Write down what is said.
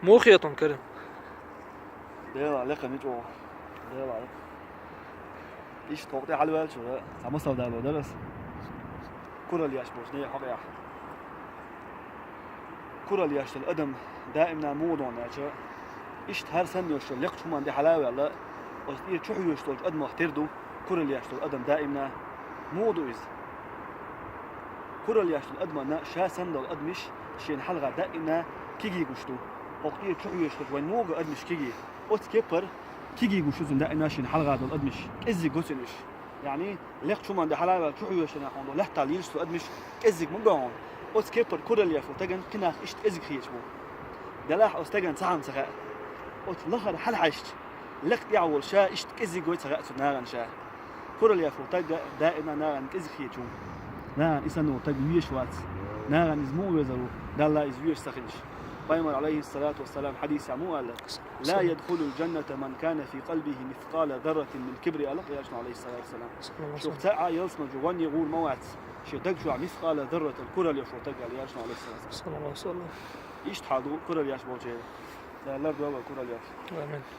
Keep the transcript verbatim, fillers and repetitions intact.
Муха хетам, Карим? Дела, лекха мичӀо. Дела, лекха. Иштта хӀокху тӀе хьалаваьллачуьра цхьа масал дало дара ас. Куралла еш болчу нехан хьокъехь. Куралла еш долу адам даимна муха ду аьлча, иштта хӀара санна йолуш йолу лекхачу хӀуманна тӀе хьала а ваьлла, оцу тӀера чу хьоьжуш долчу адамах тера ду, куралла еш долу адам даимна. Муха ду иза? Куралла еш долу адамна ша санна долу адамаш шена хьалха даимна кегий гуш ду. ХӀокху тӀера чу хьоьжуш долчу вайн муха адамаш кегий? Оцу кепара кегий гуш ду цунна даимна шена хьалха долу адамаш, кӀеззиг го цуьнан уьш. Яъни, лекхачу хӀуманна тӀе хьала а ваьлла, чу хьоьжуш долу лаьттахь лелаш долу адамаш кӀеззиг ма го хьуна. Оцу кепара куралла еш волу стагана кхин нах иштта кӀезиг хеташ бу. Делахь оцу стагана цхьа хӀума ца хаьа. Оцу лахара хьалахьаьжча, лекха тӀехь волу ша иштта кӀезиг вой ца хаьа цу нахана ша. Куралла еш волу стаг даимна нахана кӀезиг хеташ ву. Нахана и санна волу стаг везаш вац. Нахана иза муха везар ву, Далла иза везаш ца хилча? Пайхамар, алейхиссалату вассалам, хьадисехь муха аьлла: «لا يدخل الجنة من كان في قلبه مثقال ذرة من كبر», аьлла Элчано, алейхиссалату вассалам. Шух цхьа а ялсамане гӀо а гӀур ма вац, шен даг чохь мискъала зарратал куралла еш волу стаг, аьлла Элчано, алейхиссалату вассалам. Иштта хьал ду куралла еш болчеран. Дала лардойла вай куралла еш. Амин.